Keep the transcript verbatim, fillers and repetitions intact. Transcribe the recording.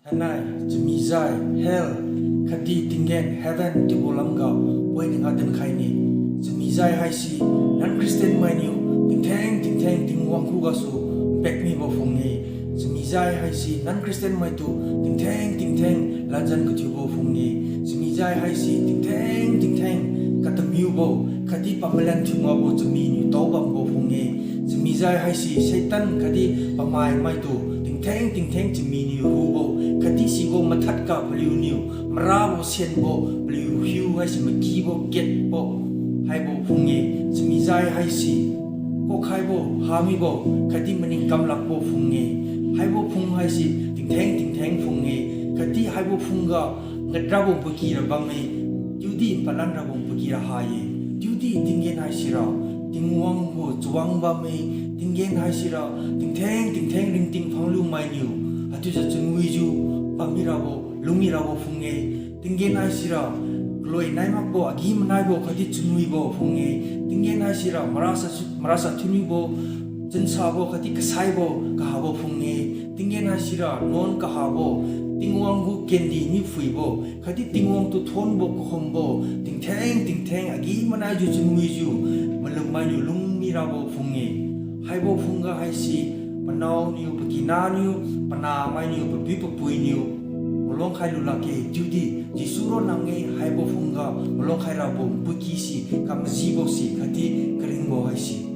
Thainai, chamijai, hell, khatdi tinggen, heaven, chiubo lamga, poiniu nga dinkhai ne. Chamijai haise, non-Christian mainiu, tingtheng, tingtheng, Tingwang khugasu, pakmibo phung-e. Chamijai haise, non-Christian maitu, tingtheng, tingtheng, ladjan kathiubo phung-e. Chamijai haise, tingtheng, tingtheng, katamiubo, khatdi pamalan thiu makbo chaminiu taobambo phung-e. Chamijai haise, Satan khatdi pamai maitu, tingtheng, tingtheng chaminiu rubo, khatdi sibo mathad ga paliuniu, marabo sianbo, paliu hiu haise makibo, katbo, haibo phung-e. Chamijai haise, kokhaibo, hamibo, khatdi maning kamlakbo phung-e. Haibo phung haise, tingtheng, tingtheng phung-e, khatdi haibo phungga, ngadrabo pakira bamme, chiudi palanrabo pakira ha-e, chiudi tinggen haisira, Tingwang gu chawang bamme, tinggen haisira, tingtheng, tingtheng ringting phanglu mainiu, haichiujiu chunwijiu, bammirabo, lungmirabo phung-e, tinggen haisira, kaloi nai makbo, agi-manaibo, khatdi chunwibo phung-e, tinggen haisira, marasa, marasa thiuniubo, chunsabo, khatdi kasaibo, kahabo phung-e, tinggen haisira, nuan kahabo, Tingwang gu kendi niu phuibo, khatdi Tingwang tu thonbo, kahumbo, tingtheng, tingtheng, agi-manaijiu chunwijiu, malum mainiu lungmirabo phung-e. Haibo phungga haise, panaoniu, pakinaniu, panamainiu, papiu papuiniu, malong khailu lakge, chiudi, Jesu ronna-e, haibo phungga, malong khairabo, puiki si, kamajibo si, khatdi karingbo haise.